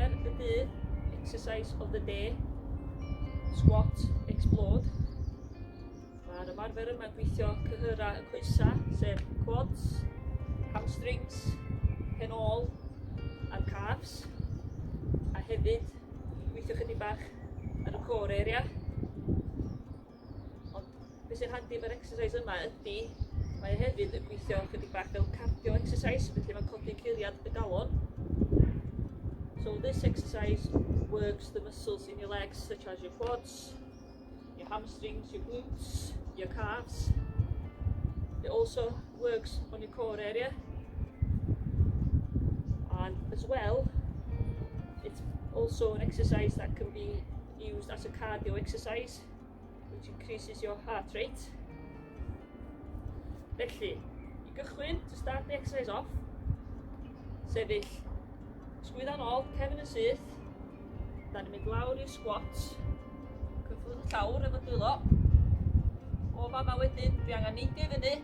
Ymarfer y dydd, exercise of the day, squat, explode. Mae'r ymarfer yma'n gweithio cyhyrau y coesau, sef quads, hamstrings, pen ôl a'r calves. A hefyd gweithio chydig bach ar y core area. Ond beth sy'n handi efo'r exercise yma ydy, mae e hefyd yn gweithio chydig bach fel cardio exercise, felly mae'n codi curiad y galon. So this exercise works the muscles in your legs, such as your quads, your hamstrings, your glutes, your calves. It also works on your core area. And as well, it's also an exercise that can be used as a cardio exercise, which increases your heart rate. Felly, i gychwyn, to start the exercise off, sefyll sgwydda'n ôl, cefn yn syth, da ni'n mynd lawr i'r squat, cyffwrdd y llawr efo dwylo. O fama wedyn, dwi angen neidio i fyny,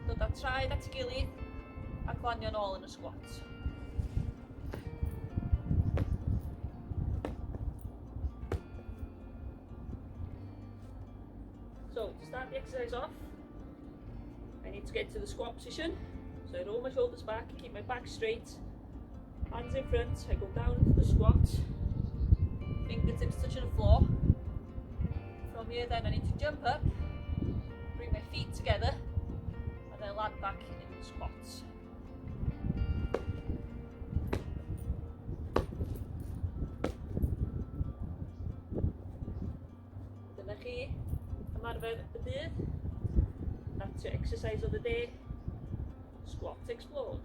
dod â traed at ei gilydd, a glanio'n ôl yn y squat. So, to start the exercise off, I need to get to the squat position. So I roll my shoulders back, keep my back straight, hands in front, I go down into the squat, fingertips touching the floor. From here then I need to jump up, bring my feet together, and then land back in the squats. Dyna chi ymarfer y dydd. That's your exercise of the day. Squat explode.